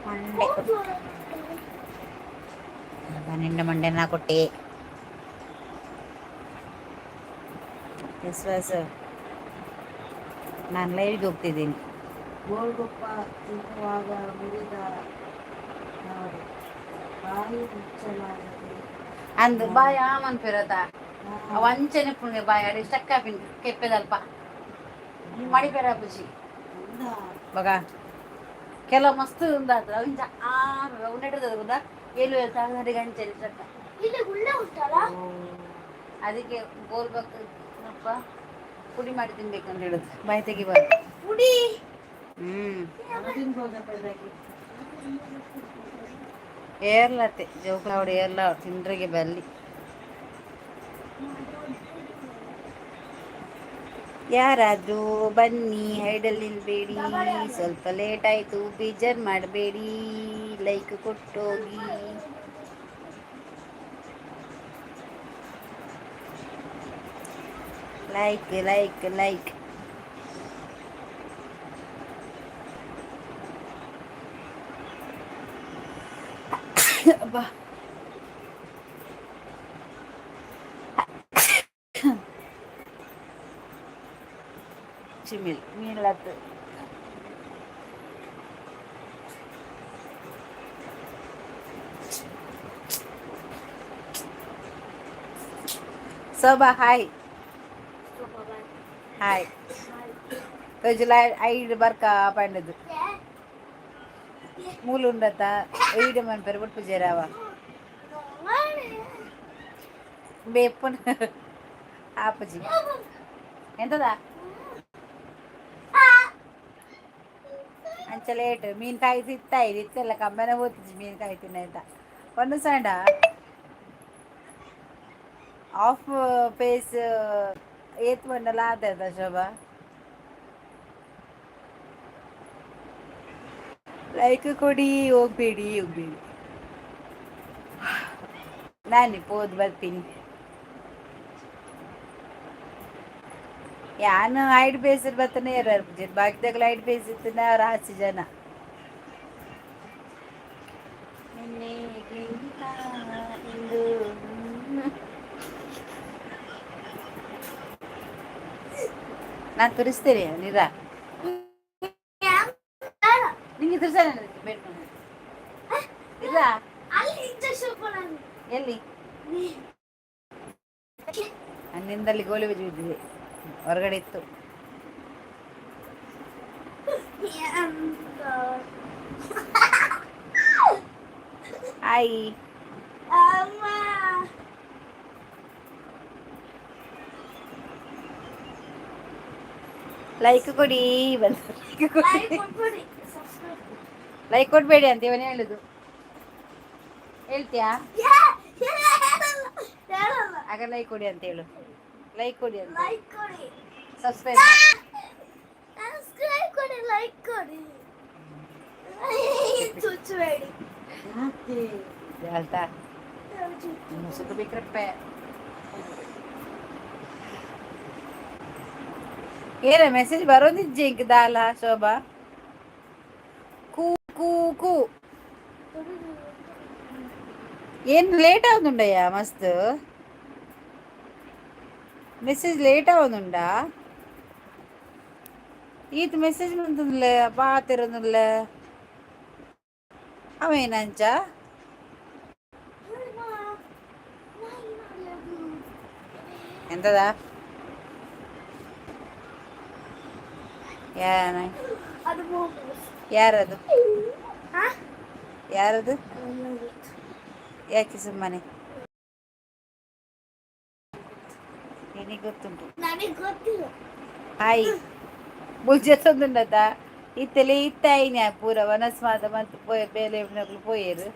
ಮಂಡೆ. ನಿಂಡ ಮಂಡೆನ ಕೊಟ್ಟೆ. ವಿಶ್ವಾಸ, ನಾನು ಲೈವ್ಗೆ ಹೋಗ್ತಿದ್ದೀನಿ. ಗೋಲ್ಗೊಪ್ಪ ತಿನ್ನುವಾಗ ಮುರಿದ ನಾಡು ಬಾಯಿ ಮುಚ್ಚಲಾರದೆ. ಅಂದ್ ಬಾಯ್ ಆಮನ್ ಪಿರತ ವಂಚನೆ ಪುಣ್ಯ ಬಾಯ್ ಅಡಿ ಸ್ಟಕ್ ಆಪಿನ್ ಕೆಪ್ಪೆದಲ್ಪ ಮಡಿಪೆರ ಪುಜಿ. ಬಗ ಕೆಲವು ಮಸ್ತ್ ಉಂದಾತ ಅವಿಂಚ ಆ ಉಂಡೆಟದ ಗೊತ್ತಾ ಏಳು ತಾಂಗಡಿ ಗಂಚೆ ಸ್ಟಕ್. ಇಲ್ಲಿ ಗುಳ್ಳೆ ಉಂಟಲ್ಲ. ಅದಕ್ಕೆ ಗೋಲ್ಬಕ್ ಅಪ್ಪ ಪುಡಿ ಮಾಡಿ ತಿನ್ಬೇಕು ಅಂತ ಹೇಳುದು, ಬಾಯಿ ತೆಗಿಬಾರ್ದು. ಪುಡಿ. ಏರ್ಲತ್ತೆ ಜೋಕುಲಾವಡು ಏರ್ಲ ತಿಂಡ್ರಿಗೆ ಬಲ್ಲಿ. ಯಾರಾದರೂ ಬನ್ನಿ, ಹೈಡಲ್ಲಿ ನಿಲ್ಬೇಡಿ. ಸ್ವಲ್ಪ ಲೇಟ್ ಆಯಿತು, ಬೇಜಾರು ಮಾಡಬೇಡಿ. ಲೈಕ್ ಕೊಟ್ಟೋಗಿ. Like, like, like. ಅಬ್ಬಾ. ಚಿಮಿಲ್ ಮೀನ್ಲತ್ತು. ಶೋಭಾ, ಹಾಯ್. ಹಾಯ್. ತೊಜುಲ ಐಡ್ ಬರ್ಕ ಪಂಡದು ಮೂಲು ಉಂಡತ್ತ ಐಡ್ ಮನ್ಪೆರ್ ಬುಡ್ಪು ಜೇರಾವ ಬೇಪುನ ಆಪುಜಿ ಎಂತದ ಅಂಚ ಲೇಟ್. ಮೀನ್ಕಾಯಿ ತಿತ್ತಾ ಇತ್ತೆಲ್ಲ ಕಮ್ಮೆನ ಹೋತಿಜಿ. ಮೀನ್ಕಾಯಿ ತಿನ್ನ ಒಂದು ಸಂಡ ಆಫ್ ಪೇಸ್ ಏತ್ ಬಂಡಲ ಆತ. ಶೋಭಾ, ಲೈಕ್ ಕೊಡಿ. ಹೋಗ್ಬೇಡಿ, ಹೋಗ್ಬೇಡಿ. ನಾನು ಪೋದು ಬರ್ತೀನಿ. ಯಾನು ಐಡ್ ಬೇಸಿರ್ ಬರ್ತಾನೆ ಇರೋರು, ಬಾಕಿದಾಗಲ ಐಡ್ ಬೇಸ್ ಇತ್ತಿನ ರಾಸಿ ಜನ. ನಿನ್ನೆಗಿಂತ ಇಂದು. ನಾನು ತುರಿಸ್ತೇನೆ ನೀರಾ. ನಿಂಗೆ ತುರಿಸಾನೆ ಬೇಡ ಇಲ್ಲ. ಅಲ್ಲಿ ಇಂಜೆಕ್ಷನ್ ಕೊಡೋದು. ಎಲ್ಲಿ? ನನ್ನಿಂದಲ್ಲಿ ಗೋಲಿ ಬಜ್ಜಿ ಬಿದ್ದಿದೆ, ಹೊರಗಡೆ ಇತ್ತು. ಹಾಯ್. ಅಮ್ಮ. ಲೈಕ್ ಕೊಡಿ, ಬಂದು ಲೈಕ್ ಕೊಡಿ. ಲೈಕ್ ಕೊಟ್ಬಿಡಿ, ಸಬ್ಸ್ಕ್ರೈಬ್. ಲೈಕ್ ಕೊಡಬೇಡಿ ಅಂತ ಇವನೇ ಹೇಳುದು. ಹೇಳ್ತೀಯಾ? ಹೇಳಲ್ಲ. ಆಗ ಲೈಕ್ ಕೊಡಿ ಅಂತ ಹೇಳು, ಲೈಕ್ ಕೊಡಿ ಅಂತ. ಲೈಕ್ ಕೊಡಿ. ಸಬ್ಸ್ಕ್ರೈಬ್. ಸಬ್ಸ್ಕ್ರೈಬ್ ಕೊಡಿ, ಲೈಕ್ ಕೊಡಿ, ಚುಚ್ಚಬೇಡಿ. ಹೇಳ್ತಾ ಮುಸುಕು ಬೇಕ್ರಪ್ಪೆ. ಏನ ಮೆಸೇಜ್ ಬರೋದಿಜ್ಜೆ ಇಂಕ್ ದಾಲ. ಶೋಭಾ, ಕೂ ಕೂ ಕೂ. ಏನು ಲೇಟ್ ಆಗುಂಡಯ್ಯ? ಮಸ್ತ್ ಮೆಸೇಜ್ ಲೇಟ್ ಆಗುಂಡಾ? ಈತ ಮೆಸೇಜ್ ಬಂತಂದ್ಲೆ ಪಾತಿರೋದಿಲ್ಲ. ಅವೇನಂಚ? ಎಂತದ ಯಾರ? ಅದು ಮೋಮೋಸ್. ಯಾರದು? ಹಾ? ಯಾರದು? ಯಾಕೆ ಸುಮ್ಮನೆ? ನಿನಗೆ ಗೊತ್ತುಂಟು. ನನಗೆ ಗೊತ್ತಿಲ್ಲ. ಹಾಯ್. ಬುಲ್ಜೆ ತಂದುಂಡತ ಇತ್ತೆಲೆ ಇತ್ತಾಯಿನ ಪೂರ ವನಸ್ ಮಾತ ಮತ್ತು ಪೋಯ್ ಬೇಲೆ ಪೋಯೇರು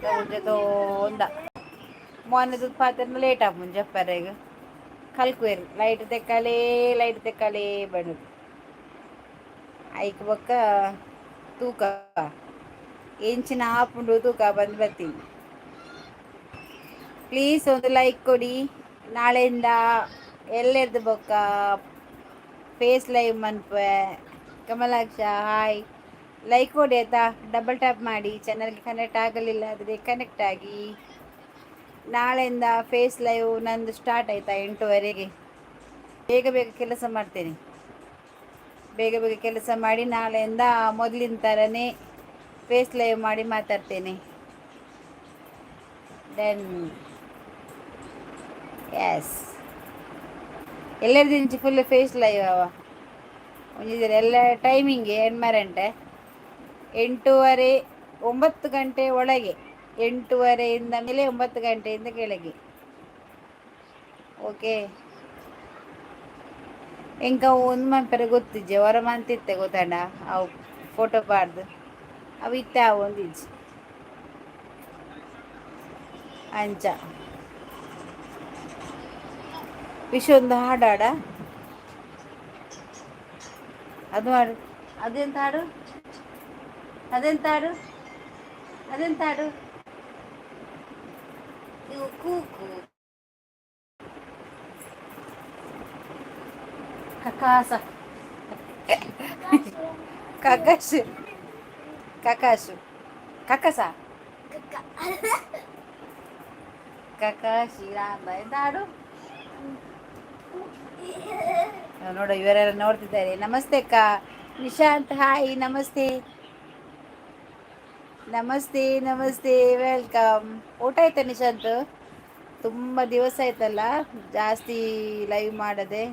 ಬುಲ್ಜೆ ತೋಂದ. ಮೊನ್ನೆ ಪಾತ್ರ ಲೇಟ್ ಆಪುಂಡು ಜಪ್ಪರೆಗ್ ಕಲ್ಕುವೆರ್. ಲೈಟ್ ತೆಕ್ಕಾಲೇ, ಲೈಟ್ ತೆಕ್ಕಾಲೇ ಬಣ್ಣದು ಐಕ್ ಬೊಕ್ಕ ತೂಕ ಎಂಚಿನ ಆಪುಂಡು ತೂಕ ಬಂದು ಬರ್ತೀನಿ. ಪ್ಲೀಸ್ ಒಂದು ಲೈಕ್ ಕೊಡಿ. ನಾಳೆಯಿಂದ ಎಲ್ಲೆರ್ದು ಬೊಕ್ಕ ಫೇಸ್ ಲೈವ್ ಮನ್ಪೆ. ಕಮಲಾಕ್ಷ, ಹಾಯ್. ಲೈಕ್ ಕೊಡಿ ಆಯಿತಾ? ಡಬಲ್ ಟ್ಯಾಪ್ ಮಾಡಿ. ಚಾನಲ್ಗೆ ಕನೆಕ್ಟ್ ಆಗಲಿಲ್ಲ ಆದರೆ ಕನೆಕ್ಟ್ ಆಗಿ. ನಾಳೆಯಿಂದ ಫೇಸ್ ಲೈವ್ ನಂದು ಸ್ಟಾರ್ಟ್ ಆಯಿತಾ, 8:30ಗೆ. ಬೇಗ ಬೇಗ ಕೆಲಸ ಮಾಡ್ತೇನೆ. ಬೇಗ ಬೇಗ ಕೆಲಸ ಮಾಡಿ ನಾಳೆಯಿಂದ ಮೊದಲಿನ ಥರನೇ ಫೇಸ್ ಲೈವ್ ಮಾಡಿ ಮಾತಾಡ್ತೇನೆ. Then S ಎಲ್ಲರದಿಂಚಿ ಫುಲ್ ಫೇಸ್ ಲೈವ್ ಅವ ಒಂಜಿದ್ರೆ ಎಲ್ಲ ಟೈಮಿಂಗ್ ಎಣ್ಮರಂಟೆ 8:30, 9 ಗಂಟೆ ಒಳಗೆ, 8:30ಯಿಂದ ಮೇಲೆ, 9 ಗಂಟೆಯಿಂದ ಕೆಳಗೆ. ಓಕೆ, ಎಂಕ ಒಂದು ಮನ್ಪೆರೆ ಗೊತ್ತಿಜ್ಜೆ, ಹೊರ ಮಂತಿತ್ತೆ ಗೊತ್ತಂಡ. ಅವು ಫೋಟೋ ಪಾಡ್ದು ಅವು ಇತ್ತೆ ಒಂದಿಜ್ಜಿ ಅಂಚ. ವಿಷ ಒಂದು ಹಾಡಾಡ ಅದು ಹಾಡು. ಅದೆಂತ ಹಾಡು? ಅದೆಂತ ಹಾಡು? ಅದೆಂತ ಹಾಡು? ಇವು ಕೂಕು ಕಕಾಸ. ಕಕಾಶು, ಕಕಾಶು, ಕಕಸ. ಕಕಾಶಿ ಅಂತ ಎಂತ ಹಾಡು ನೋಡು. ಇವರೆಲ್ಲ ನೋಡ್ತಿದ್ದಾರೆ. ನಮಸ್ತೆ ಅಕ್ಕ. Nishant hi, namaste, namaste, namaste, welcome. ಊಟ ಆಯ್ತಾ ನಿಶಾಂತ್? ತುಂಬ ದಿವಸ ಆಯ್ತಲ್ಲ ಜಾಸ್ತಿ ಲೈವ್ ಮಾಡದೆ.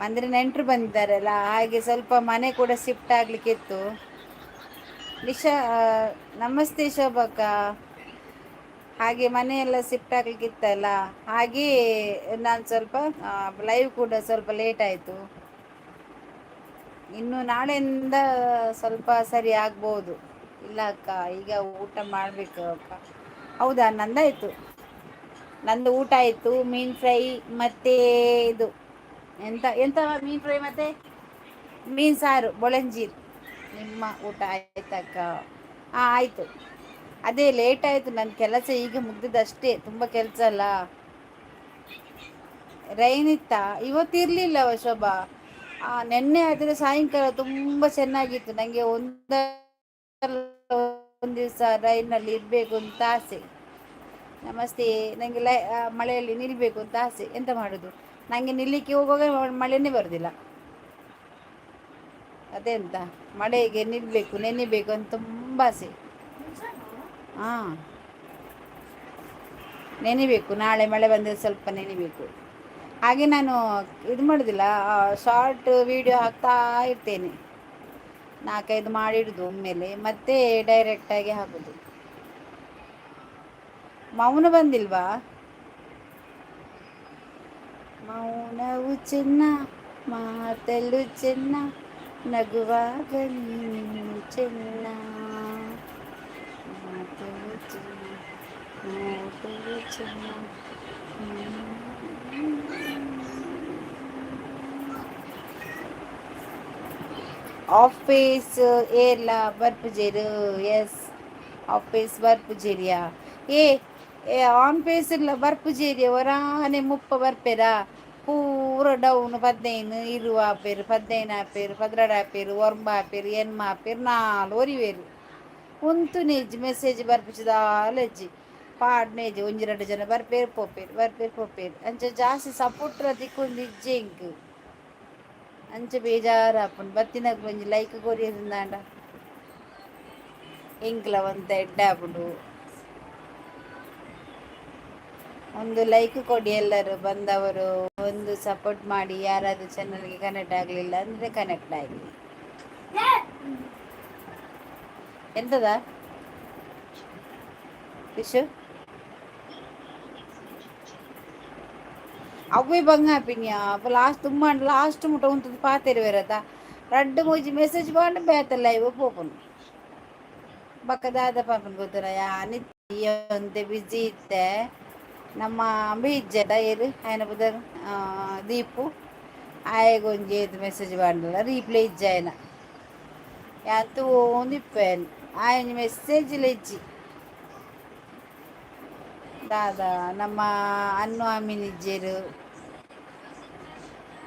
ಅಂದರೆ ನೆಂಟರು ಬಂದಿದ್ದಾರಲ್ಲ, ಹಾಗೆ ಸ್ವಲ್ಪ ಮನೆ ಕೂಡ ಶಿಫ್ಟ್ ಆಗಲಿಕ್ಕಿತ್ತು. ನಿಶಾ ನಮಸ್ತೆ ಶೋಭಕ್ಕ. ಹಾಗೆ ಮನೆಯೆಲ್ಲ ಶಿಫ್ಟ್ ಆಗಲಿಕ್ಕಿತ್ತಲ್ಲ, ಹಾಗೆ ನಾನು ಸ್ವಲ್ಪ ಲೈವ್ ಕೂಡ ಸ್ವಲ್ಪ ಲೇಟ್ ಆಯಿತು. ಇನ್ನು ನಾಳೆಯಿಂದ ಸ್ವಲ್ಪ ಸರಿ ಆಗ್ಬೋದು. ಇಲ್ಲ ಅಕ್ಕ, ಈಗ ಊಟ ಮಾಡಬೇಕು ಅಕ್ಕ. ಹೌದಾ? ನಂದಾಯಿತು, ನಂದು ಊಟ ಆಯಿತು. ಮೀನು ಫ್ರೈ ಮತ್ತು ಇದು ಎಂತ ಎಂತ ಮೀನು ಫ್ರೈ ಮತ್ತು ಮೀನು ಸಾರು, ಬೊಳಂಜೀರ್. ನಿಮ್ಮ ಊಟ ಆಯ್ತಕ್ಕ? ಹಾಂ, ಆಯಿತು. ಅದೇ ಲೇಟ್ ಆಯಿತು. ನನ್ನ ಕೆಲಸ ಈಗ ಮುಗ್ದಿದ್ದಷ್ಟೇ. ತುಂಬ ಕೆಲಸ ಅಲ್ಲ. ರೈನ್ ಇತ್ತಾ ಇವತ್ತು? ಇರಲಿಲ್ಲ ಶೋಭಾ. ನೆನ್ನೆ ಆದರೆ ಸಾಯಂಕಾಲ ತುಂಬ ಚೆನ್ನಾಗಿತ್ತು. ನನಗೆ ಒಂದಲ್ಲ ಒಂದು ದಿವಸ ರೈನಲ್ಲಿ ಇರಬೇಕು ಅಂತ ಆಸೆ. ನಮಸ್ತೆ. ನನಗೆ ಲೈ ಮಳೆಯಲ್ಲಿ ನಿಲ್ಲಬೇಕು ಅಂತ ಆಸೆ. ಎಂತ ಮಾಡೋದು? ನನಗೆ ನಿಲ್ಲಲಿಕ್ಕೆ ಹೋಗುವಾಗ ಮಳೆನೇ ಬರೋದಿಲ್ಲ. ಅದೆಂತ? ಮಳೆಗೆ ನಿಲ್ಲಬೇಕು, ನೆನಿಬೇಕು ಅಂತ ತುಂಬ ಆಸೆ. ಹಾಂ, ನೆನಿಬೇಕು. ನಾಳೆ ಮಳೆ ಬಂದರೆ ಸ್ವಲ್ಪ ನೆನಿಬೇಕು. ಹಾಗೆ ನಾನು ಇದು ಮಾಡೋದಿಲ್ಲ, ಶಾರ್ಟ್ ವೀಡಿಯೋ ಹಾಕ್ತಾ ಇರ್ತೇನೆ. ನಾಲ್ಕೈದು ಮಾಡಿಡುದು ಒಮ್ಮೆಲೆ, ಮತ್ತೆ ಡೈರೆಕ್ಟಾಗಿ ಹಾಕೋದು. ಮೌನ ಬಂದಿಲ್ವಾ? ಮೌನವು ಚೆನ್ನ, ಮಾತಲು ಚೆನ್ನ, ನಗುವಾಗ ನೀನು ಚೆನ್ನ, ಮಾತಲು ಚೆನ್ನ, ನೋಟವು ಚೆನ್ನ. ಆಫೀಸ್ ಏರ್ಲ ಬರ್ಪುಜೇರು? ಎಸ್, ಆಫೀಸ್ ಬರ್ಪುಜೇರಿಯಾ? ಏ ಏ ಆನ್ ಫೇಸ್ ಇಲ್ಲ ಬರ್ಪುಜೇರಿಯ. ಒರಾನೆ 30 ಬರ್ಪೇರಾ, ಪೂರ ಡೌನ್. 15, 20 ಆಪೇರು, 15 ಆಪೇರು, 12 ಆಪೇರು, 9 ಆಪೇರು, 8 ಆಪೇರು, ನಾಲ್ ಒರಿವೇರು. ಉಂತುನೇಜ್ ಮೆಸೇಜ್ ಬರ್ಪಿಚದಾಲಜ್ಜಿ ಪಾಡ್ನೇಜ್. ಒಂಜಿ ರಡ್ಡು ಜನ ಬರ್ಪೇರು, ಪೋಪೇರು, ಬರ್ಪೇರು, ಪೋಪೇರು. ಅಂಚ ಜಾಸ್ತಿ ಸಪೋರ್ಟ್ ತಿಕ್ಕೊಂದು ಇಜ್ಜೆ ಎಂಕ್. ಅಂಚ ಬೇಜಾರಾಪುಂಡು. ಬತ್ತಿನಕ್ ಒಂಜಿ ಲೈಕ್ ಕೊರಿಯರಿಂದಾಂಡ ಎಂಕ್ಲ ಒಂತ ಎಡ್ಡೆ ಆಪುಂಡು. ಒಂದು ಲೈಕ್ ಕೊಡಿ ಎಲ್ಲರೂ ಬಂದವರು. ಒಂದು ಸಪೋರ್ಟ್ ಮಾಡಿ. ಯಾರಾದರೂ ಚಾನಲ್ಗೆ ಕನೆಕ್ಟ್ ಆಗಲಿಲ್ಲ ಅಂದರೆ ಕನೆಕ್ಟ್ ಆಗಿ. ಎಂತದ ಫಿಶ್? ಅವೇ ಬಂಗ ಪಿನ್ಯ ಲಾಸ್ಟ್ ತುಂಬ ಲಾಸ್ಟ್ ಮುಟ ಉಂತದ ಪಾತೆರುವೆರತ. ರಡ್ಡು ಮೂಜಿ ಮೆಸೇಜ್ ಪಾಂಡ ಬೇತೆ ಲೈವ್ ಪೋಪುನು. ಬಕ್ಕ ದಾದ ಪಾಪನ್ ಗೊತ್ತನ ಯಾನಿತ್ತಿ ಒಂತೆ ಬಿಜಿ ಇತ್ತೆ. ನಮ್ಮ ಅಂಬಿ ಇಜ್ಜಡ ಏರು ಆಯನ ಪುದರ್ ದೀಪು. ಆಯಗೊಂಜಿ ಏತ್ ಮೆಸೇಜ್ ಪಾಂಡಲ ರೀಪ್ಲೈ ಇಜ್ಜ ಆಯನ. ಯಾನ್ ತೂವೊಂದಿಪ್ಪೆ. ಆಯೊಂಜಿ ಮೆಸೇಜ್ ಇಜ್ಜಿ. ದಾದ ನಮ್ಮ ಅನ್ನು ಅಮೀನ್ ಇಜ್ಜೆರು,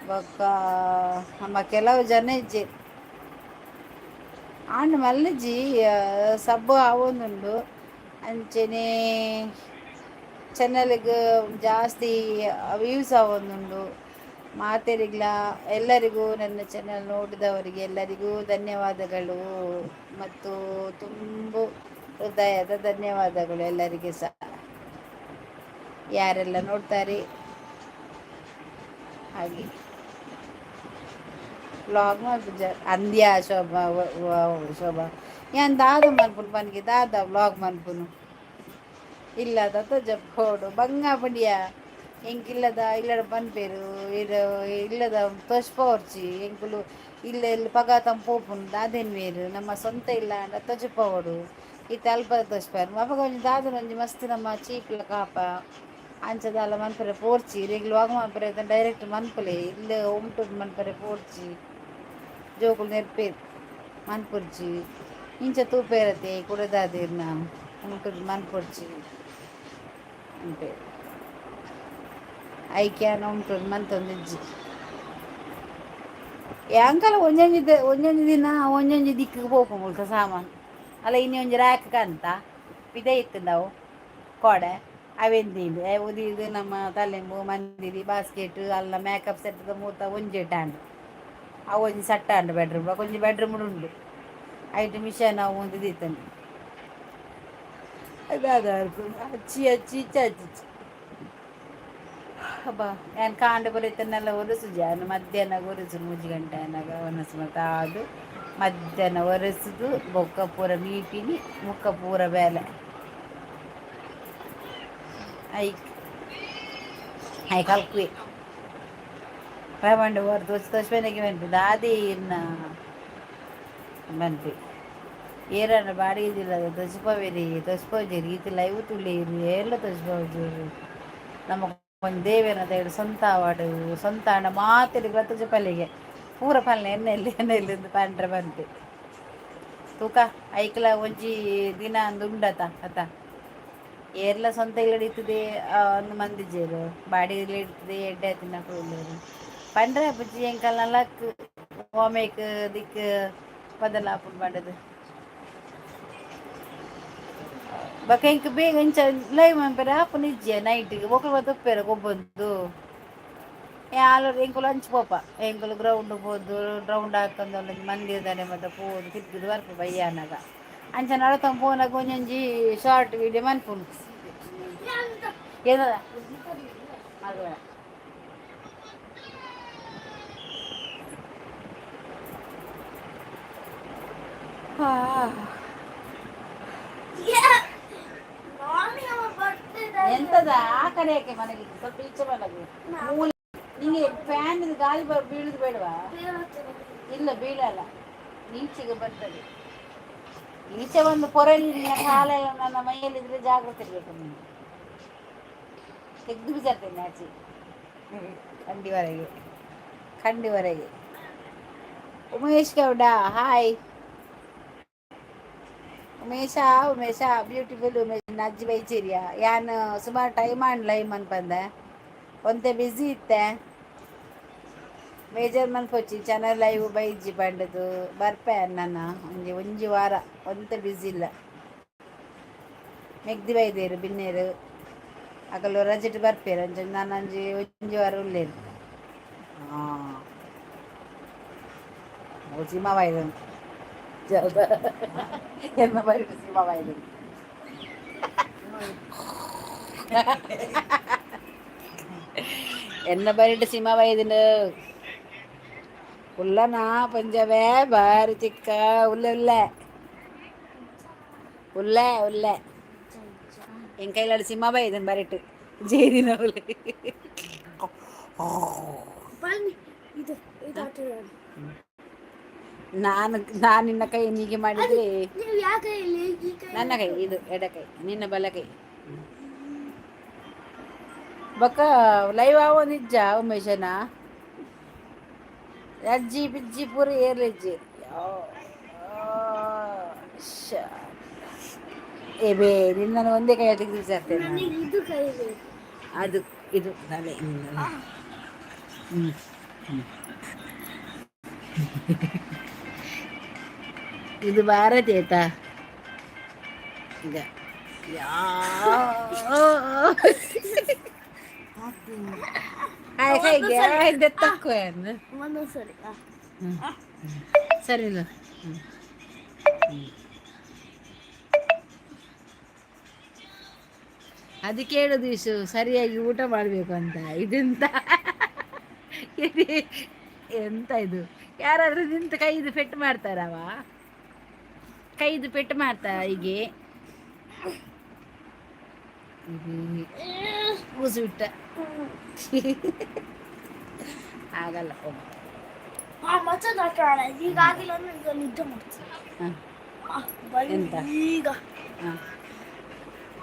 ಬೊಕ್ಕ ನಮ್ಮ ಕೆಲವು ಜನ ಇಜ್ಜೆರ್. ಆಂಡ ಮಲ್ಲಜಿ ಸಬ್ಬು ಆವೊಂದುಂಡು. ಅಂಚೆನೆ ಚಾನಲ್ಗ್ ಜಾಸ್ತಿ ವ್ಯೂಸ್ ಆವೊಂದುಂಡು. ಮಾತೆರಿಗ್ಲ ಎಲ್ಲರಿಗೂ, ನನ್ನ ಚಾನಲ್ ನೋಡಿದವರಿಗೆ ಎಲ್ಲರಿಗೂ ಧನ್ಯವಾದಗಳು ಮತ್ತು ತುಂಬ ಹೃದಯದ ಧನ್ಯವಾದಗಳು ಎಲ್ಲರಿಗೆ ಸಹ, ಯಾರೆಲ್ಲ ನೋಡ್ತಾರೆ. ಹಾಗೆ ವ್ಲಾಗ್ ಮಲ್ಪುಜ ಅಂದ್ಯಾ ಶೋಭಾ? ಶೋಭಾ, ಯಾನ್ ದಾದ ಮಲ್ಪುನು ಪನ್ಗೆ? ದಾದ ವ್ಲಾಗ್ ಮಲ್ಪುನು? ಇಲ್ಲ ತತ್ತ ಜಪ್ಪೋಡು ಬಂಗ ಪಂಡಿಯ. ಎಂಕಿಲ್ಲದ ಇಲ್ಲಡ ಪನ್ಪೇರು ಇರು, ಇಲ್ಲದ ತೋಜ್ಪೋರ್ಚಿ. ಎಂಕುಲು ಇಲ್ಲ ಇಲ್ಲಿ ಪಗ ಪೋಪುನು ದಾದೆನ್ವೇರು. ನಮ್ಮ ಸ್ವಂತ ಇಲ್ಲ ಅಂಡ ತೋಜಪೋಡು. ಇತ್ತೆ ಅಲ್ಪ ತೋಜ್ಪಾರು. ಅಪಗ ಒಂಜಿ ದಾದನ ಒಂಜಿ ಮಸ್ತ್ ನಮ್ಮ ಚೀಪ್ಲ ಕಾಪ. ಅಂಚ ದಾಲ ಮನ್ಪರೆ ಪೋರ್ಚಿ. ಇರೆಗ್ ವ್ಲಾಗ್ ಮನ್ಪರೆ ಡೈರೆಕ್ಟ್ ಮನ್ಪುಲೆ. ಇಲ್ಲ ಹೋಮ್ ಟೂರ್ ಮನ್ಪರೆ ಪೋರ್ಚಿ. ಜೋಕುಲು ನೆರ್ಪೇರು, ಮನ್ಪುರ್ಚಿ. ಇಂಚ ತೂಪೇರತೆ ಕುಡದಾದಿರ್ನ ಹೋಮ್ ಟೂರ್ ಮನ್ಪೊರ್ಚಿ ಅನ್ಪೇರು. ಐಕ್ಯಾನ ಹೋಮ್ ಟೂರ್ ಮಂತೊಂದಿಜ್ಜಿ. ಯಾಂಕಲ ಒಂಜೊಂಜಿ ಒಂಜೊಂಜಿ ದಿನ ಒಂಜೊಂಜಿ ದಿಕ್ಕಿಗೆ ಪೋಪು ಮುಲ್ಕ ಸಾಮಾನು ಅಲ್ಲ. ಇನಿ ಒಂಜಿ ರ್ಯಾಕ್ ಕಂತ ಪಿದೈ ಇತ್ತುಂಡವು ಕೋಡೆ. ಅವೆಂದಿಂಡು ಇದು ನಮ್ಮ ತಲೆಂಬು ಮಂದಿರಿ ಬಾಸ್ಕೆಟ್ ಅಲ್ಲ, ಮೇಕಪ್ ಸೆಟ್ ಮೂತ ಒಂಜೆಟ್ ಆಂಡ್. ಅವು ಒಂಜಿ ಸಟ್ಟ ಆಂಡ್ ಬೆಡ್ರೂಮ್, ಒಂಜಿ ಬೆಡ್ರೂಮ್ ಉಂಡು. ಐಟ್ ಮಿಷನ್ ಅವು ಒಂದು ದೀತಂಡು. ಅದಾದ ಅಚ್ಚಿ ಅಚ್ಚಿ ಇಚ್ಚ ಅಚ್ಚಿ. ಅಬ್ಬಾ, ಯಾನ್ ಕಾಂಡೆ ಬರೀತನ್ನೆಲ್ಲ ಒರೆಸುಜಿ. ಯಾನ್ ಮಧ್ಯಾಹ್ನ ಒರೆಸು, 3 ಗಂಟೆ ಆನಗ ಒನಸು ಮತ್ತೆ ಅದು ಮಧ್ಯಾಹ್ನ ಒರೆಸುದು. ಬೊಕ್ಕ ಪೂರ ಮೀಪಿನಿ, ಮುಕ್ಕ ಪೂರ ಬೇಲೆ. ಐಕ್ I ಕಲ್ಕುವೆ ಪಂಡ ಹೊರ ತೋಚ್ ತೋಚ್ಪೆನಗೆ ಮನ್ಪಿ ದಾದೆ ಇನ್ನ ಮನ್ಪಿ. ಏರನ್ನ ಬಾಡಿಗೆ ತೋಚಿಪವೇರಿ, ತೋಚಿಪೋಜೇರಿ. ಈತ ಲೈವ್ ತುಳಿರಿ, ಎಲ್ಲ ತೋಚಿಪೋಜೇರಿ. ನಮ್ಮ ಒಂಜಿ ದೇವೆರ್ನ ದಯಡ್ ಸ್ವಂತ ಆವಡ್. ಸ್ವಂತ ಆಂಡ ಮಾತೆರಿಗ್ಲ ತೋಜಪಲ್ಲಿಗೆ ಪೂರ ಪಲ್ಲೆ ಎಣ್ಣೆ ಎಲ್ಲಿ ಎಣ್ಣೆ ಎಲ್ಲಿ ಪಂಡ್ರೆ ಬಂತೆ. ತೂಕ ಐಕ್ಲ ಒಂಜಿ ದಿನ ಅಂದ್ ಉಂಡತ ಅತ. ಏರ್ಲ ಸ್ವಂತ ಇಲ್ಲಡ್ ಇತ್ತದೆ ಒಂದು ಮಂದಿಜ್ಜೆರ್. ಬಾಡಿಗೆ ಇರ್ತದೆ. ಎಡ್ಡೆ ಆತಿನಕುಲು ಉಲ್ಲೆರ್ ಪಂಡ್ರೆ ಆಪುಜಿ. ಎಂಕಲ್ನ ಲಕ್ ಓಮೇಕ್ ದಿಕ್ಕ್ ಬದಲಾಪುಂಡು ಪಂಡುದು. ಬೊಕ ಎಂಕ್ ಬೇಗ ಇಂಚ ಲೈವ್ ಮನ್ಪೆರೆ ಆಪುನ ಇಜ್ಜಿ. ನೈಟಿಗೆ ಮೊಕುಲು ಮಾತ ಉಪ್ಪೆರ್ ಗೊಬ್ಬೊಂದು. ಯಾಲ್ ಎಂಕುಲು ಅಂಚ ಪೋಪ. ಎಂಕುಲು ಗ್ರೌಂಡ್ ಪೋದು, ರೌಂಡ್ ಹಾಕೊಂದು, ಒಂಜಿ ಮಂದಿರದಡೆ ಮಾತ ಪೋದು ತಿರ್ಗುದು ಬರ್ಪ ಬಯ್ಯಾನಗ. ಅಂಚ ನಡತೊಂದು ಪೋನಗ ಒಂಜೊಂಜಿ ಶಾರ್ಟ್ ವೀಡಿಯೋ ಮನ್ಪುನು. ಏನದ ಮಲ್ಪುವ. ಹಾ. ಎಂತದ ಆ ಕಡೆ ಯಾಕೆ ಮನೆಗೆ? ಸ್ವಲ್ಪ ಈಚೆ ಮಲಗು. ಮೂಲೆ ನಿಂಗೆ ಫ್ಯಾನ್ ಗಾಳಿ ಬೀಳುದು ಬೇಡವಾ? ಇಲ್ಲ, ಬೀಳಲ್ಲ, ಈಚೆಗೆ ಬರ್ತದೆ. ಈಚೆ ಒಂದು ಪೊರೆಲಿ ನಿನ್ನ ಕಾಲೆಲ್ಲ ನನ್ನ ಮೈಯಲ್ಲಿದ್ರೆ ಜಾಗ್ರತೆ ಇರ್ಬೇಕು ನೀನು. ತೆಗೆದು ಬಿಸಾಡ್ತೇನೆ ಆಚೆ ಕಂಡಿವರೆಗೆ, ಕಂಡಿವರೆಗೆ. ಉಮೇಶ್ ಗೌಡ, ಹಾಯ್ ಉಮೇಶ. ಉಮೇಶ, ಬ್ಯೂಟಿಫುಲ್ ಉಮೇಶ್. ಅಜ್ಜಿ ಬೈಚಿರಿಯ. ಯಾನ್ ಸುಮಾರು ಟೈಮ್ ಆಂಡ್ ಲೈವ್ ಮನ್ಪಂದೆ, ಒಂತೆ ಬ್ಯುಸಿ ಇತ್ತೆ. ಮೇಜರ್ ಮನ್ಪೊಚ್ಚಿ, ಚಾನಲ್ ಲೈವ್ ಬೈಜಿ ಪಂಡದು. ಬರ್ಪೆ ನನ್ನ ಒಂಜಿ ಒಂಜಿ ವಾರ ಒಂತೆ ಬ್ಯುಸಿ ಇಲ್ಲ. ಮೆಗ್ದಿ ಬೈದೇರು ಬಿನ್ನೇರು ಅಕಲು ರಜೆಟ್ ಬರ್ಪೇರು. ಅಂಚ ನಾನು ಒಂಜಿ ಒಂಜಿ ವಾರ ಉಲ್ಲೇರು. ಹಾಂ, ಸೀಮಾ ಬಾಯ್ದು ಎನ್ನ ಬರಿ ಸೀಮಾ ಬಾಯ್ದು. ಎನ್ನ ಬರಿಟ್ ಸೀಮಾ ಬೈದಿನ ಉಲ್ಲನಾ ಪಂಜವೇ ಬಾರಿ ಚಿಕ್ಕ. ಉಲ್ಲೆ ಉಲ್ಲೆ ಉಲ್ಲೆ ಉಲ್ಲೆ. என் கையில் சிம்மா இதன் ಬರಿಟ್ಟು ಜೇದಿನ. ಬನ್ನಿ, ಇದು ಇದು ಆಟ ಆಡೋಣ. ನಾನು ನಾನು ನಿನ್ನ ಕೈ ಹೀಗೆ ಮಾಡಿದ್ರೆ ನೀವು ಯಾವ ಕೈಯಲ್ಲಿ? ಈ ಕೈ? ನನ್ನ ಕೈ ಇದು ಎಡಕೈ, ನಿನ್ನ ಬಲಕೈ. ಬೊಕ್ಕ ಲೈವ್ ಆವೋ ನಿಜ ಉಮೇಶನ ಅಜ್ಜಿ ಬಿಜ್ಜಿ ಪೂರ ಏರ್ಲಿಜ್ಜಿ. ಏ ಬೇ, ನಿನ್ನನ್ನು ಒಂದೇ ಕೈ ತೆಗೆದು ಬಿಸಾಡ್ತೇನೆ ನಾನು. ನನಗೆ ಇದು ಕೈ ಬೇಕು. ಅದು ಇದು ತಲೆ ನಿನ್ನದು. ಹ್ಮ್ ಹ್ಮ್. ಇದು ಭಾರತಿ ಆಯ್ತಾ? ಈಗ ಯಾ ಹಾಯ್ ಕೈಗೆ ತಕ್ಕೋ. ಒಂದೊಂದು ಸರಿ. ಸರಿ ಇಲ್ಲ. ಅದಕ್ಕೆ ಹೇಳುದು ಇಶು, ಸರಿಯಾಗಿ ಊಟ ಮಾಡಬೇಕು ಅಂತ. ಇದೆಂತ ಇದು? ಎಂತ ಇದು? ಯಾರಾದ್ರೂ ನಿಂತು ಕೈದು ಪೆಟ್ಟು ಮಾಡ್ತಾರವ? ಕೈದು ಪೆಟ್ಟು ಮಾಡ್ತಾರ ಹೀಗೆ? ಕೂಸು ಬಿಟ್ಟ. ಆಗಲ್ಲ ಹೋಗು. ಮತ್ತೊಂದು ಆಟ ಆಡ. ಈಗ ಆಗಿಲ್ಲ ಅಂದ್ರೆ ಈಗ ನಿದ್ದೆ ಮಾಡ್ತೀನಿ. ಬನ್ನಿ. ಎಂತ? ಈಗ ಹಾಂ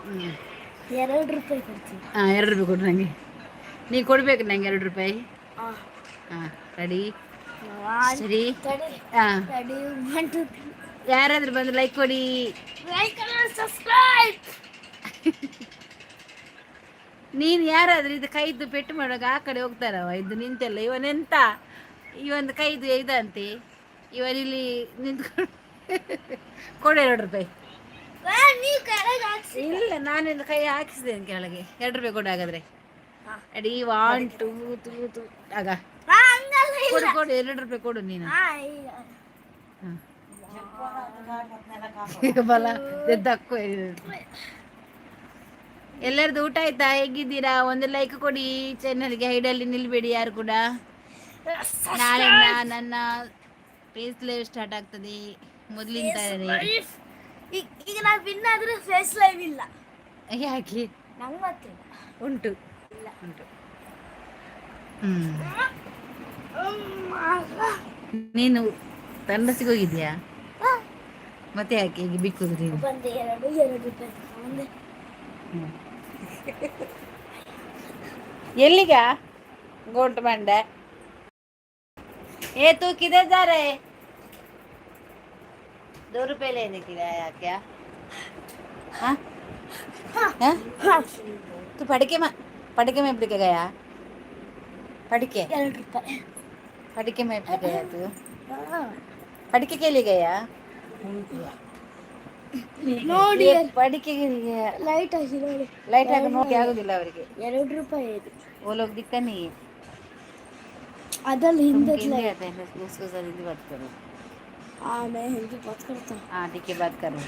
ಹ್ಞೂ 2 ರೂಪಾಯಿ ಕೊಡ್ತೀನಿ. ಹಾಂ, 2 ರೂಪಾಯಿ ಕೊಡು ನನಗೆ. ನೀ ಕೊಡ್ಬೇಕು ನಂಗೆ 2 ರೂಪಾಯಿ. ಹಾಂ, ರೆಡಿ? ಒನ್ ಸರಿ. ತಡಿ. ಹಾಂ. ರೆಡಿ, ಒನ್, ಟು, ತ್ರೀ. ಯಾರಾದ್ರೂ ಬಂದು ಲೈಕ್ ಕೊಡಿ. Like, subscribe. ನೀನು ಯಾರಾದ್ರೂ ಇದು ಕೈದು ಪೆಟ್ಟು ಮಾಡುವಾಗ ಆ ಕಡೆ ಹೋಗ್ತಾರವ. ಇದು ನಿಂತೆಲ್ಲ ಇವನೆಂತ, ಇವನ್ ಕೈದು ಇದಂತೆ. ಇವನಿಲ್ಲಿ ನಿಂತ್ಕೊಂಡು ಕೊಡು 2 ರೂಪಾಯಿ. ನೀವು ಕೆಳಗೆ ಹಾಕ್ಸಿ. ಇಲ್ಲ, ನಾನಿಂದ ಕೈ ಹಾಕಿಸಿದ್ದೇನೆ ಕೆಳಗೆ. 2 ರೂಪಾಯಿ ಕೊಡು ಹಾಗಾದ್ರೆ. ಹಾ. Ready, one, two, two, two, ಆಗ. ಹಂಗಲ್ಲ, ಇಲ್ಲ. ಕೊಡು ಕೊಡು, 2 ರೂಪಾಯಿ ಕೊಡು ನೀನು. ಈಗ. ಬಲ ದಕ್ಕು. ಎಲ್ಲರದು ಊಟ ಆಯ್ತಾ? ಹೇಗಿದ್ದೀರಾ? ಒಂದು ಲೈಕ್ ಕೊಡಿ ಚಾನಲ್ಗೆ. ಹೈಡಲ್ಲಿ ನಿಲ್ಬೇಡಿ ಯಾರು ಕೂಡ. ನಾಳೆ ನನ್ನ ಫೇಸ್ ಲೈವ್ ಸ್ಟಾರ್ಟ್ ಆಗ್ತದೆ ಮೊದಲಿನ ತರನೇ. ಈಗ ಈಗ ನಾವು ವಿನ್ ಆದ್ರೆ ಫೇಸ್ ಲೈವ್ ಇಲ್ಲ. ಯಾಕೆ? ನಂಗೆ ಗೊತ್ತಿಲ್ಲ. ಉಂಟು. ಇಲ್ಲ. ಉಂಟು. ಹ್ಮ್ ನೀನು ತಂಡಸಿಗೆ ಹೋಗಿದ್ಯಾ? ಮತ್ತೆ ಯಾಕೆ ಹೀಗೆ ಬಿಕ್ಕುದು ನೀನು? ಬಂದೆ, ಎರಡು 2 ರೂಪಾಯಿ ತಗೊಂಡೆ. ಎಲ್ಲಿಗ ಗೋಂಟ್ ಮಂಡೆ? ए तू किधर जा रहे? 2 रुपए लेने के लिए आया क्या? हाँ हाँ? तू पढ़ के में, पढ़ के में के गया? पढ़ के 2 ರೂಪಾಯಿ. पढ़ के में गया तू? पढ़ के लिए गया? ನೋಡಿ. ये पढ़ के गया. ಲೈಟ್ ಹಾಕಿ ನೋಡಿ. ಲೈಟ್ ಹಾಕಿ ನೋಡಿ, ಆಗುದಿಲ್ಲ ಅವರಿಗೆ. 2 ರೂಪಾಯಿ ಇದು. वो लोग दिखता नहीं है. ಅದಲ್ಲಿ तुम ಹಿಂದೆ. हिंदी आता है ना? उसको साथ हिंदी बात करो. हाँ, मैं हिंदी बात करता हूँ. हाँ, ठीक है, बात करो.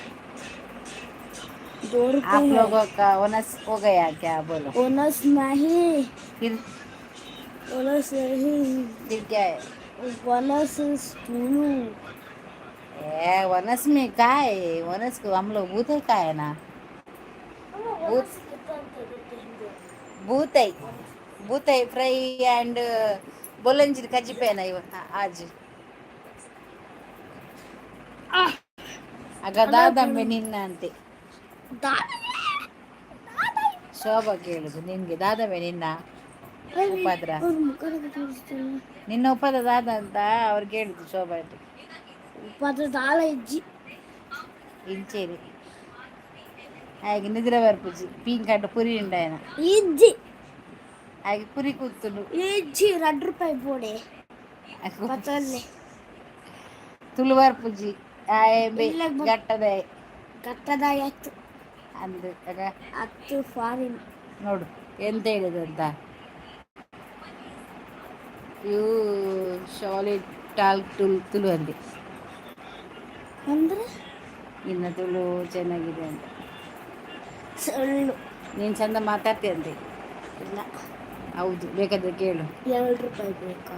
दो आप रुपए है. लोगों का बोनस हो गया क्या, बोलो? बोनस नहीं. फिर? बोनस नहीं. फिर क्या है? Bonus is Tulu. ए वनस में का है? वनस को हम लोग भूत है का है ना? बोनस कितना देते हिंदी? ಭೂತೈ, ಭೂತೈ ಫ್ರೈ ಆ್ಯಂಡ್ ಬೊಲಂಜಿನ ಕಜ್ಜಿಪೇನ ಇವ ಆಜ್. ಆಗ ದಾದಂಬೆ ನಿನ್ನ ಅಂತೆ. ಶೋಭಾ ಕೇಳುದು ನಿನ್ಗೆ, ದಾದಂಬೆ ನಿನ್ನ ಉಪಾದ್ರ? ಅವ್ರ ಮುಖ ತೋರಿಸ್ತಾರೆ. ನಿನ್ನ ಉಪದ್ರ ದಾದ ಅಂತ ಅವ್ರು ಕೇಳುದು, ಶೋಭಾ ಆಂಟಿ. ಉಪಾದ್ರ ದಾಳ ಇಜ್ಜಿ. ಇಂಚೇರಿ ಹಾಗೆ ನಿದ್ರೆ ಬರ್ಪುಜಿ. ಪೀಂಕಂಡು ಪುರಿ ಉಂಡಾಯನ. ಇಜ್ಜಿ. ಹಾಗೆ ಪುರಿ ಕೂತುಂಡು. ಇಜ್ಜಿ, 2 ರೂಪಾಯಿ ಬೋಡೆ ಪತ್ತಲ್ಲಿ. ತುಳು ಬರ್ಪುಜಿ ಆಯೆ. ಇಲ್ಲ. ಗಟ್ಟದೆ. ಗಟ್ಟದ ಎತ್ತು. ಅಂದು ಆಗ. ಹತ್ತು ಫಾರಿನ್. ನೋಡು, ಎಂತ ಹೇಳಿದಂತ. You ಶಾಲಿಡ್ ಟಾಲ್ಕ್ ಟುಲ್ ತುಳು ಅಂದೆ. ಅಂದ್ರೆ? ಇನ್ನು ತುಳು ಚೆನ್ನಾಗಿದೆ ಅಂತ. ಸುಳ್ಳು. ನೀನು ಚಂದ ಮಾತಾಡ್ತೀಯ ಅಂತೆ. ಇಲ್ಲ. ಹೌದು, ಬೇಕಾದ್ರೆ ಕೇಳು. 2 ರೂಪಾಯಿ ಬೇಕಾ?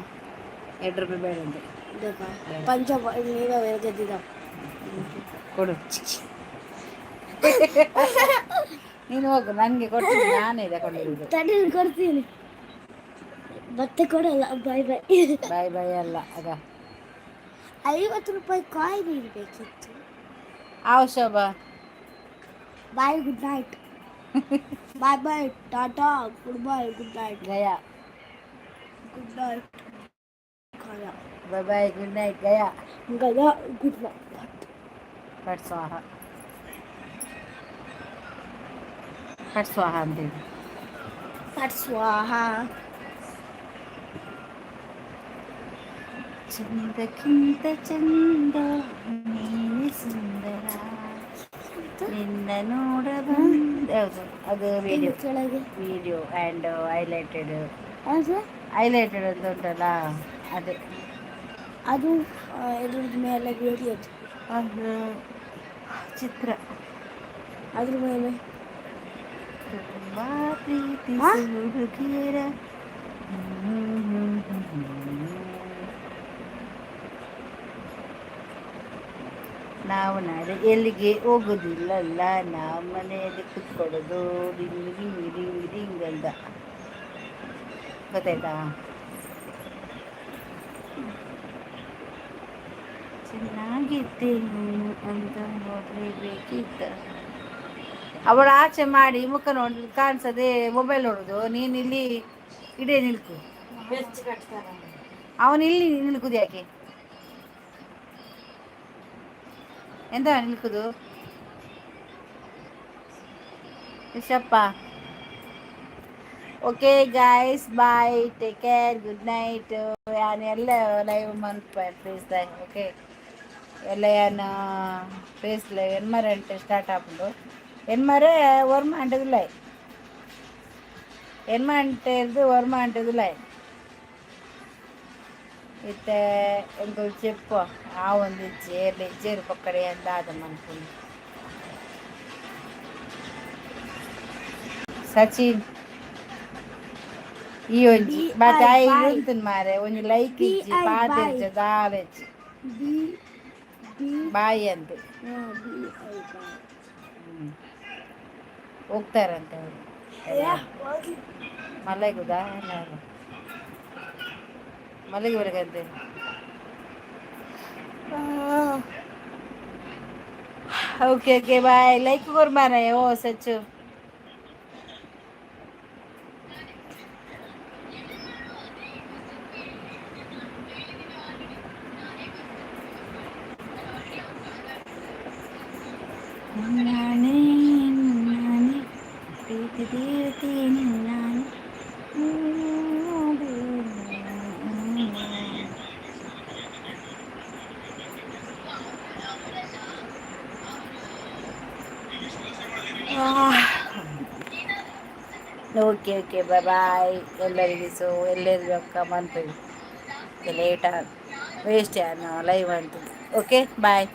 2 ರೂಪಾಯಿ ಬೇಡ ಅಂತೆ. ಬೇಕಾ? ಪಂಚ ನೀವೇ ಗೆದ್ದಿದ್ದ. ಕೊಡು, ನೀನು ಹೋಗು. ನನಗೆ ಕೊಟ್ಟಿದ್ದು ನಾನೇ ತಗೊಂಡಿದ್ದು. ತಡಿ, ಕೊಡ್ತೀನಿ. ಮತ್ತೆ ಕೊಡಲ್ಲ. Boy boy. ಬಾಯ್ ಬಾಯ್ ಅಲ್ಲ ಆಗ. 50 ರೂಪಾಯಿ ಕಾಯಿನ್ ಇರಬೇಕಿತ್ತು. ಆವ್ ಶೋಭಾ. Bye, good night, bye bye, tata, good bye, good night. Gaya. Good night Gaya. Bye bye, good night Gaya. Gaya, good night. ಫಟ್ ಸ್ವಾಹ, ಫಟ್ ಸ್ವಾಹ ಅಂತೇಳಿ. ಫಟ್ ಸ್ವಾಹ. ಚಂದಕ್ಕಿಂತ ಚಂದ ನೀನು. ನಿನ್ನ ನೋಡ ಬಂದ. ಯಾವುದು ಅದು? ವಿಡಿಯೋ. ಕೆಳಗೆ. Video and highlighted. ಅದು. ಹೈಲೈಟೆಡ್ ಅಂತ ಉಂಟಲ್ಲ, ಅದೇ. ಅದು ಇದ್ರದ್ದು ಮೇಲೆ ವಿಡಿಯೋದು? ಅದು ಚಿತ್ರ. ಅದ್ರ ಮೇಲೆ? ತುಂಬ ಪ್ರೀತಿ ಹಾ? ಹುಡುಗಿಯರ. ನಾವು ನಾಳೆ ಎಲ್ಲಿಗೆ ಹೋಗುದಿಲ್ಲಲ್ಲ, ನಾವು ಮನೆಯಲ್ಲಿ ಕುತ್ಕೊಳ್ಳೋದು. ರಿಂಗ್ ರಿಂಗ್ ರಿಂಗ್ ರಿಂಗ್ ಅಂತ ಗೊತ್ತಾಯ್ತಾ? ಚೆನ್ನಾಗಿದ್ದೇನು ಅಂತ ನೋಡಲೇಬೇಕಿತ್ತ. ಅವಳು ಆಚೆ ಮಾಡಿ ಮುಖ ನೋಡಿ ಕಾಣಿಸದೆ ಮೊಬೈಲ್ ನೋಡುದು. ನೀನು ಇಲ್ಲಿ ಇಡೇ ನಿಲ್ಕು. ಬೆಚ್ಚ ಕಟ್ತಾರ. ಅವನು ಇಲ್ಲಿ ನಿಲ್ಕುದು ಯಾಕೆ? ಎಂತ ನಿಲ್ಕುದು ಯಶಪ್ಪ? Okay guys, bye, take care, good night. ಯಾನ್ ಎಲ್ಲ ಲೈವ್ ಮನ್ಪ ಪ್ಲೀಸ್. ಓಕೆ, ಎಲ್ಲ ಯಾನ್ ಫೇಸ್ ಲೈವ್ ಎನ್ಮರೆ ಅಂಟೆ ಸ್ಟಾರ್ಟ್ ಆಪುಂಡು. ಎನ್ಮರೆ ಒರ್ಮ ಅಂಟದುಲೈ, ಎನ್ಮ ಅಂಟೆರ್ದು ಒರ್ಮ ಅಂಟದುಲೈ. ಇತ್ತೆ ಎಂಕುಲು ಚೆಪ್ಪು ಆ ಒಂದು ಇಜ್ಜಿ ಇಜ್ಜೇರು ಪಕ್ಕಡೆ ಅಂದಾದ ಮನ್ಪುಂಡು. ಸಚಿನ್, ಈ ಒಂಜಿ ಬಟ್ I ಉಂತುನ್ ಮಾರೆ, ಒಂಜಿ ಲೈಕ್ ಇಜ್ಜಿ. B I ಪಾತೆರ್ಜ ದಾಲ ಇಜ್ಜಿ. ಬಿ ಬಿ. ಬಾಯ್ ಅಂತ. ಬಿ I ಬಾಯ್. ಹೋಗ್ತಾರಂತೆ ಅವರು. ಹೋಗಿ. ಮಲಗುದಾ? ಮಲಗಿ ಬರಕಂತೆ. Okay okay, bye. ಲೈಕ್ ಕೊರ್ ಮಾರಾಯ. ಓ ಸಚ್ಚು. ನಾನೇ ನಾನೇ ಪ್ರೀತಿ ತೀರ್ತೀನಿ ನಾನು. ಓಕೆ ಓಕೆ, ಬಾಯ್ ಬಾಯ್ ಎಲ್ಲರಿಗೆ. ಸೊ ಎಲ್ಲರಿಗೂ ಅಕ್ಕ ಮನ್ಪು ಲೇಟ್ ವೇಸ್ಟ್ ಲೈವ್ ಅಂತ. Okay, bye.